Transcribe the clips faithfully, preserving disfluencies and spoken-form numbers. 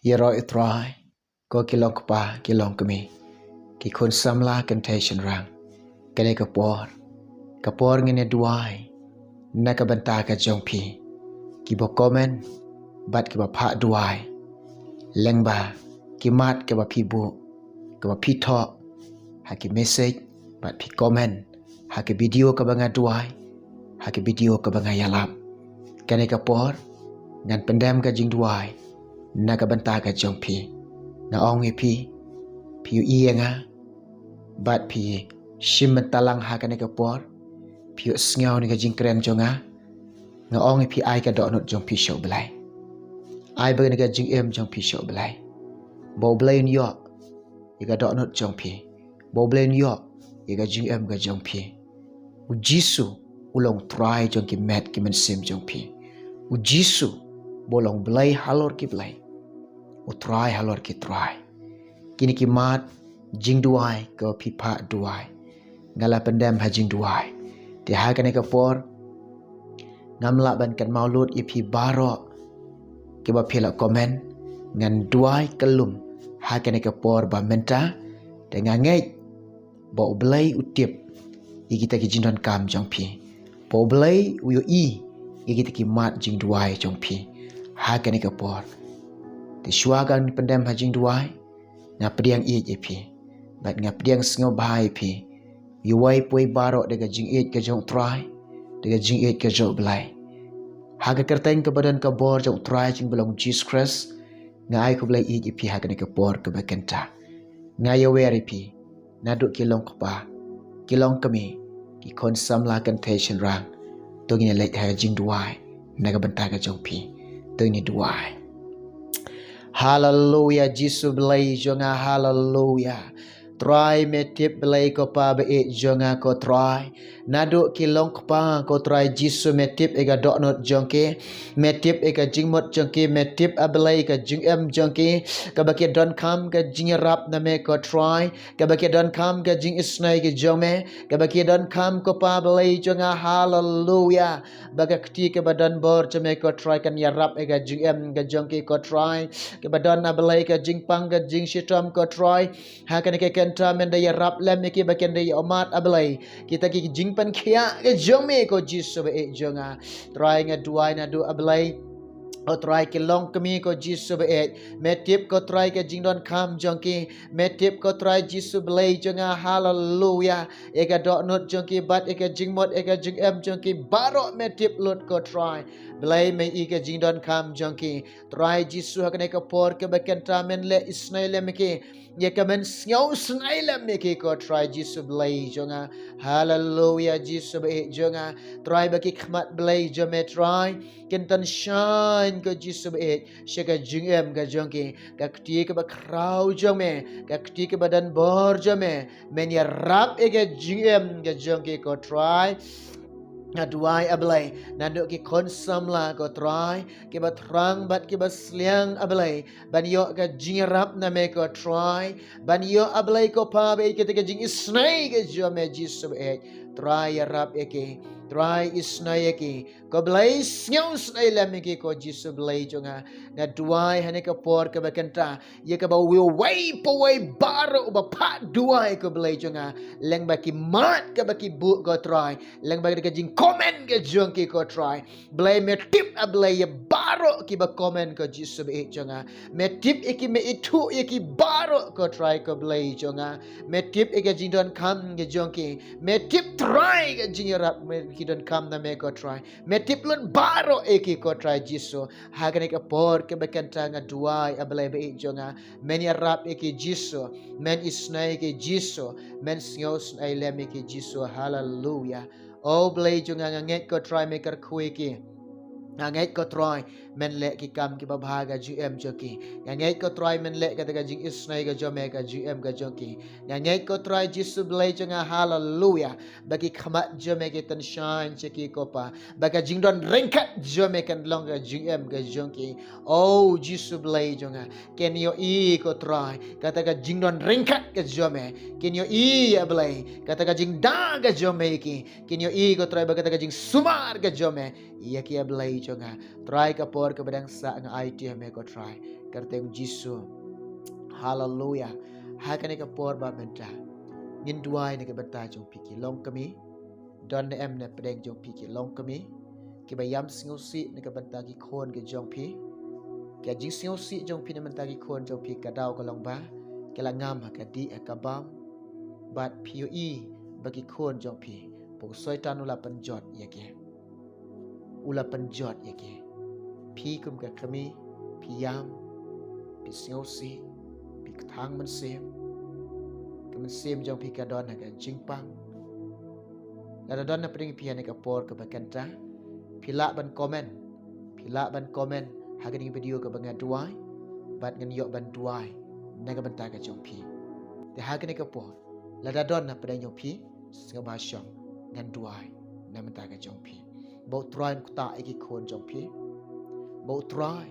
Ïaroh ïa u Trai, ko ki long kpa, ki long kmie, ki khun samla kynthei shynrang. Kane ka por, ka por ngin ïa duwai na ka bynta ka jong phi, kiba comment bad kiba phah duwai, lyngba ki mat kiba phi buh, kiba phi thoh ha ki message bad phi comment ha ki video kaba nga duwai, ha ki video kaba nga ïalap. Kane ka por ngan pyndem ka jingduwai na ka bynta ka jong phi. Nga ong ïa phi, phi ïohi ïa nga bad phi shim bynta lang ha kane ka por, phi ïohsngew na ka jingkren jong nga. Nga ong ïa phi, ai ka dohnud jong phi sha U Blei. Ai ba na ka jingim jong phi sha U Blei, ba U Blei un ïoh ïa ka dohnud jong phi, ba U Blei un ïoh ïa ka jingim ka jong phi. U Jisu u long Trai jong ki met ki mynsiem jong phi. U Jisu ba u long Blei halor ki blei, u Trai halor ki trai. Kine ki mat jingduwai kaba phi phah duwai, nga la pyndem ha jingduwai. Te ha kane ka por ngam lah ban kynmaw lut ïa phi baroh kiba phi la comment. Ngan duwai kyllum ha kane ka por ba mynta. Te nga ngeit ba U Blei u tip ïa kita ki jingdonkam jong phi, ba U Blei u ïohi ïa kita ki mat jingduwai jong phi ha kane ka por. Te shuwa ngan pyndem ha jingduwai, nga pdiang ïeit ïa phi bad nga pdiang sngewbha ïa phi, uwei pa uwei baroh da ka jingïeit ka jong U Trai, da ka jingïeit ka jong U Blei. Ha ka kyrteng kaba don ka bor jong U Trai jong U Blei Jisu Khrist, nga ai khublei ïeit ïa phi ha kane ka por kaba kynta. Nga ïawer ïa phi, naduh ki long kpa, ki long kmie, ki khun samla kynthei shynrang. To ngin ïa leit ha ka jingduwai na ka bynta ka jong phi. To ngin ïa duwai. Haleluya, Jisu Blei jong nga, haleluya. Trai me tip, Blei ko Pa ba ïeit jong nga ko Trai. Naduh ki long kpa ko Trai Jisu me tip ïa ka dohnud jong ki, me tip ïa ka jingmut jong ki, me tip, A Blei, ka jingim jong ki, kaba ki donkam ka jingïarap na me ko Trai, kaba ki donkam ka jingisynei ka jong me, kaba ki donkam ko Pa Blei jong nga, haleluya. Ba ka kti kaba don bor jong me ko Trai kan ïarap ïa ka jingim ka jong ki ko Trai, kaba don, A Blei, ka jingpang ka jingshitom ko Trai. Ha kane ka kynta men da ïarap lem ïa ki ba kin da ïohmad, A Blei, kita ki jingpynkhiah ka jong me ko Jisu ba ïeit jong nga. Trai nga duwai naduh, A Blei, ko Trai ki long kmie ko Jisu ba ïeit, me tip ko Trai ka jingdonkam jong ki, me tip ko Trai Jisu Blei jong nga, haleluya. Ïa ka dohnud jong ki bad ïa ka jingmut ïa ka jingim jong ki baroh me tip lut ko Trai. Blei me ïohi ka jingdonkam jong ki. Trai Jisu ha kane ka por kaba kynta men leh isynei lem ïa ki, ïa ka men sngewsynei lem ïa ki ko Trai Jisu Blei jong nga. Haleluya Jisu ba ïeit jong nga. Trai ba ki khmat Blei jong me Trai kin tan shaiñ ko Jisu ba ïeit sha ka jingim ka jong ki. Ka kti kaba khraw jong me, ka kti kaba don bor jong me, men ïarap ïa ka jingim ka jong ki ko Trai. Nga duwai, A Blei, naduh ki khun samla ko Trai, kiba thrang bad kiba sliang, A Blei, ban ïoh ka jingïarap na me ko Trai, ban ïoh, A Blei ko Pa ba ïeit, kita ka jingisynei ka jong me Jisu ba ïeit. Trai ïarap ïa ki, Trai isynei ïa ki, ko Blei sngewsynei lem ïa ki ko Jisu Blei jong nga. Nga duwai ha kane ka por kaba kynta ïa kaba uwei pa uwei baroh uba phah duwai ko Blei jong nga, lyngba ki mat kaba ki buh ko Trai, lyngba ka jingcomment ka jong ki ko Trai. Blei me tip, A Blei, ïa baroh kiba comment ko Jisu ba ïeit jong nga. Me tip ïa ki, me ithuh ïa ki baroh ko Trai ko Blei jong nga. Me tip ïa ka jingdonkam ka jong ki. Me tip Trai ka jingïarap ba ki donkam na me ko Trai. Me tip lut baroh ïa ki ko Trai Jisu. Ha kane ka por kaba kynta nga duwai, A Blei ba ïeit jong nga, men ïarap ïa ki Jisu, men isynei ïa ki Jisu, men sngewsynei lem ïa ki Jisu. Haleluya. O Blei jong nga, nga ngeit ko Trai me kyrkhu ïa ki. Nga ngeit ko Trai men leh ki kam kiba bha ha ka jingim jong ki. Nga ngeit ko Trai men leh kata ka jingisynei ka jong me ha ka jingim ka jong ki. Nga ngeit ko Trai Jisu Blei jong nga, haleluya, ba ki khmat jong me ki tan shaiñ sha ki ko Pa, ba ka jingdon ryngkat jong me kan long ha ka jingim ka jong ki. O Jisu Blei jong nga, kin ïohi ko Trai kata ka jingdon ryngkat ka jong me. Kin ïohi, A Blei, kata ka jingda ka jong me ïa ki. Kin ïohi ko Trai ba kata ka jingsumar ka jong me ïa ki, A Blei jong nga. Trai ka por kaba dang sah nga aiti ha me ko Trai. Ka kyrteng Jisu. Haleluya. Ha kane ka por ba mynta, ngin duwai na ka bynta jong phi ki longkmie. Don ne em na pdeng jong phi ki longkmie kiba ïam sngewsih na ka bynta ki khun ki jong phi? Ka jingsngewsih jong phi na bynta ki khun jong phi ka daw ka long ba ki la ngam ha ka dih ha ka bam, bad phi ïohi ba ki khun jong phi, u Soitan u la pynjot ïa ki. U la pynjot ïa ki. Phi kum ka kmie, phi ïam, phi sngewsih, phi kthang mynsiem. Ka mynsiem jong phi ka don ha ka jingpang. Lada don na pdeng phi ha kane ka por kaba kynta, phi lah ban comment. Phi lah ban comment ha kane ka video kaba nga duwai, bad ngan ïoh ban duwai na ka bynta ka jong phi. Te ha kane ka por, lada don na pdeng jong phi, sngewbha shong, ngan duwai na ka bynta ka jong phi. Ba U Trai un ktah ïa ki khun jong phi. Ba U Trai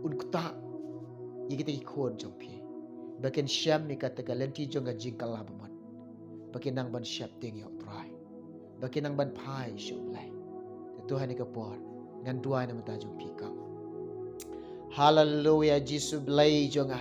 un ktah ïa kita ki khun jong phi, ba kin shem ïa kata ka lynti jong ka jingkylla bamut, ba kin nang ban sheptieng ïa U Trai, ba kin nang ban phai sha U Blei. Te to ha kane ka por, ngan duwai na ka bynta jong phi kong. Haleluya, Jisu Blei jong nga.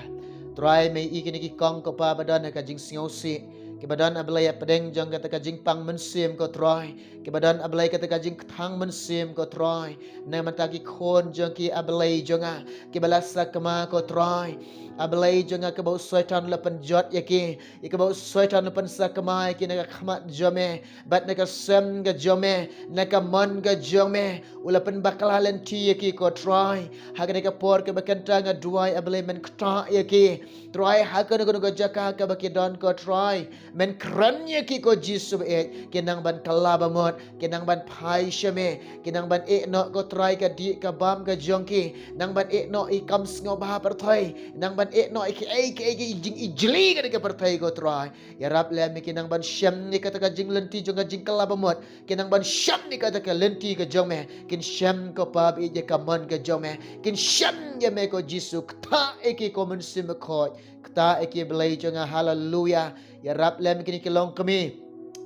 Trai, me i kine ki kong ko Pa ba don ha ka jingsngewsih, kiba don, A Blei, ha pdeng jong kata ka jingpang mynsiem ko Trai, kiba don, A Blei, kata ka jingkthang mynsiem ko Trai. Na ka bynta ki khun jong ki, A Blei jong nga, kiba la sakma ko Trai, A Blei jong nga, kaba u Soitan u la pynjot ïa ki, ïa kaba u Soitan u la pynsakma ïa ki na ka khmat jong me, bad na ka sem ka jong me, na ka mon ka jong me, u la pynbakla lynti ïa ki ko Trai. Ha kane ka por kaba kynta nga duwai, A Blei, men ktah ïa ki Trai, ha kano kano ka jaka kaba ki don ko Trai. Men kren ïa ki ko Jisu ba ïeit, kin nang ban kylla bamut, kin nang ban phai sha me, kin nang ban ïeh noh ko Trai ka dih ka bam ka jong ki, nang ban ïeh noh ïa ki kam sngewbha pyrthei, nang ban ïeh noh ïa ki, ïa ki, ïa ki jingijli kane ka pyrthei ko Trai. Ïarap lem ïa ki, nang ban shem ïa kata ka jinglynti jong ka jingkylla bamut, kin nang ban shem ïa kata ka lynti ka jong me, kin shem ko Pa ba ïeit ïa ka mon ka jong me, kin shem ïa me ko Jisu. Ktah ïa ki ko Mynsiem Bakhuid, ktah ïa ki Blei jong nga. Haleluya. Ïarap lem ïa kine ki longkmie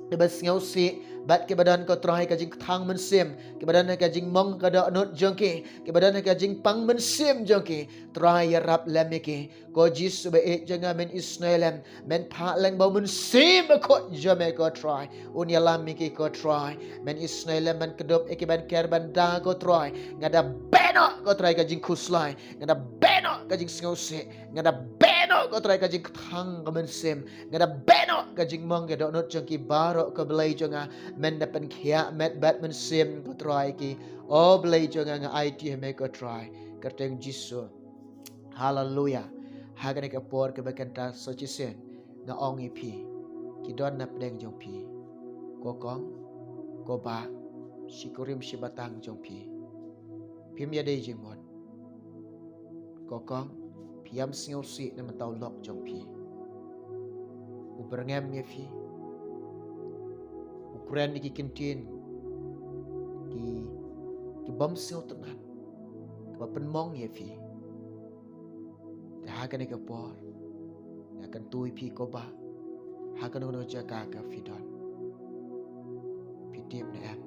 kiba sngewsih, bad kiba don ko Trai ka jingkthang mynsiem, kiba don ka jingmong ka dohnud jong ki, kiba don ka jingpang mynsiem jong ki. Trai, ïarap lem ïa ki. Ko Jisu ba ïeit jong nga, men isynei lem, men phah lem ba u Mynsiem Bakhuid jong me ko Trai un ïalam ïa ki ko Trai. Men isynei lem ban kdup ïa ki, ban ker ban da ko Trai. Nga da beh noh ko Trai ka jingkhuslai, nga da beh noh ka jingsngewsih, nga da beh noh ko Trai ka jingkthang ka mynsiem, nga da beh noh ka jingmong ka dohnud jong ki baroh ko Blei jong nga. Men da pynkhiah met bad mynsiem ko Trai ki. O Blei jong nga, nga aiti ha me ko Trai, kyrteng Jisu. Haleluya. Ha kane ka por kaba kynta sa shisien nga ong ïa phi, ki don na pdeng jong phi ko kong, ko bah, shi kurim shi batang jong phi. Phim ïadei jingmut. Ko kong, phi ïam sngewsih na ka bynta u lok jong phi. U byrngem ïa phi. U kren ïa ki ktien ki, ki bym sngewtynnat, kiba pynmong ïa phi. Te ha kane ka por nga kyntu ïa phi ko bah, ha kano kano ka jaka ka phi don. Phi tip ne em,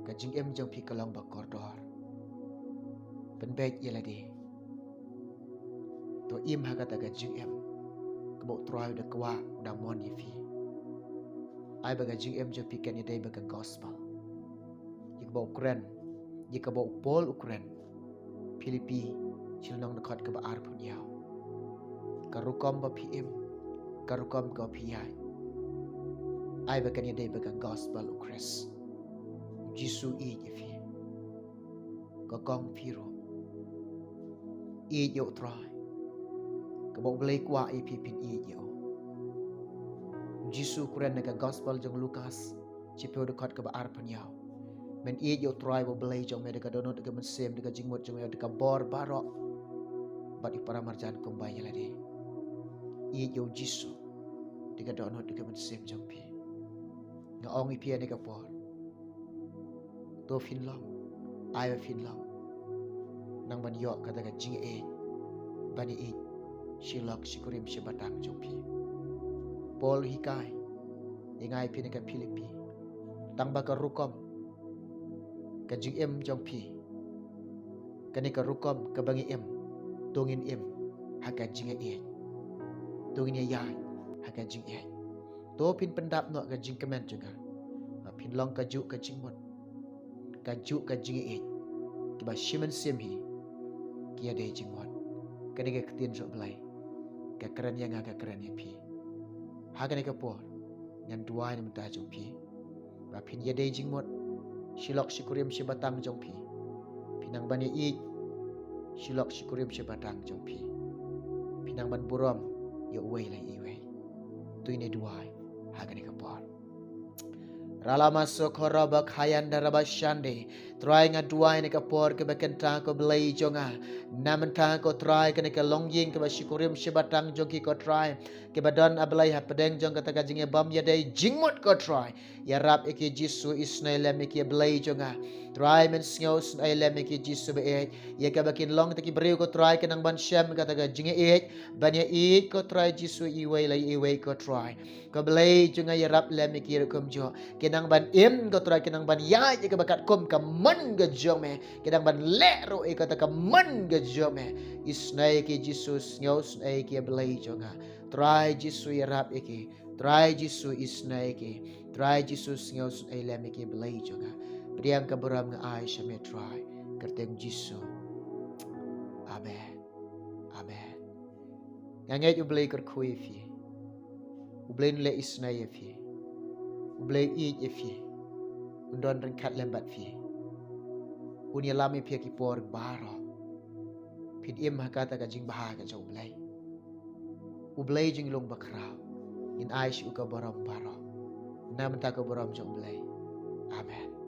ka jingim jong phi ka long ba kordor. Pynbeit ïa lade. To im ha kata ka jingim kaba u Trai u da kwah, u da mon ïa phi. Ai ba ka jingim jong phi kan ïadei bad ka gospel. Ïa kaba u kren, ïa kaba u Paul u kren. Philippi, shi lynnong, dkhot kaba arphew hynñiew. Ka rukom ba phi im, ka rukom kaba phi ïaid, ai ba kan ïadei bad ka gospel u Khrist. U Jisu u ïeit ïa phi. Ko kong, phi ruh ïeit ïa u Trai. Kaba u Blei kwah ïa phi phin ïeit ïa u. U Jisu u kren na ka gospel jong u Lukas, shiphew, dkhot kaba arphew hynñiew. Men ïeit ïa u Trai ba u Blei jong me da ka dohnud, da ka mynsiem, da ka jingmut jong me, da ka bor baroh. Bad ïa u para marjan kumba ïa lade. Ïeit ïa u Jisu da ka dohnud, da ka mynsiem jong phi. Nga ong ïa phi ha kane ka por, to phin long, ai ba phin long, nang ban ïoh kata ka jingïeit, ban ïeit shi lok shi kurim shi batang jong phi. Paul u hikai ïa nga ïa phi na ka Philippi, tang ba ka rukom ka jingim jong phi kane ka rukom kaba ngi im, to ngin im ha ka jingïaieit, to ngin ïaid ha ka jingïaieit. To phin pyndap noh ka jingkmen jong nga, ba phin long kajuh ka jingmut, kajuh ka jingïaieit, kiba shi mynsiem hi ki ïadei jingmut. Kane ka ktien jong U Blei ka kren ïa nga, ka kren ïa phi. Ha kane ka por ngan duwai na bynta jong phi, ba phin ïadei jingmut, shi lok shi kurim shi batang jong phi. Phin nang ban ïaieit, shi lok shi kurim shi batang jong phi. Phin nang ban burom ïa uwei la iwei. To ngin duwai ha kane ka por. Rala maso kora ba khayan da raba shande. Trai, nga duwai na ka por kaba kynta, ko Blei jong nga, na bynta, ko Trai, kane ka longïing kaba shi kurim shi batang jong ki, ko Trai, kiba don, A Blei, hapdeng jong kata ka jingïabam ïadei jingmut, ko Trai. Ïarap ïa ki Jisu, isynei lem ïa ki, Blei jong nga. Trai, mynsngew isynei lem ïa ki Jisu ba ïeit, ïa kaba kin long kita ki briew, ko Trai, kin nang ban shem kata ka jingïaieit, ban ïaieit, ko Trai Jisu, iwei la iwei, ko Trai. Ko Blei jong nga, ïarap lem ïa ki ruh kumjuh, kin nang ban im, ko Trai, kin nang ban ïaid ïa kaba katkum ka mon ka jong me, kin nang ban leh ruh ïa kata ka mon ka jong me. Isynei ïa ki Jisu, sngew isynei ïa ki, Blei jong nga. Trai Jisu, ïarap ïa ki. Trai Jisu, isynei ïa ki. Trai Jisu, sngew isynei lem ïa ki, Blei jong nga. Pdiang ka burom nga ai sha me, Trai, kyrteng Jisu. Amen. Amen. Nga ngeit U Blei kyrkhu ïa phi. U Blei un leh isynei ïa phi. U Blei u ïeit ïa phi. Un don ryngkat lem bad phi. Un ïalam ïa phi ha ki por baroh. Phin im ha kata ka jingbha ka jong U Blei. U Blei jinglong bakhraw, ngin ai sha u ka burom baroh. Na bynta ka burom jong U Blei. Amen.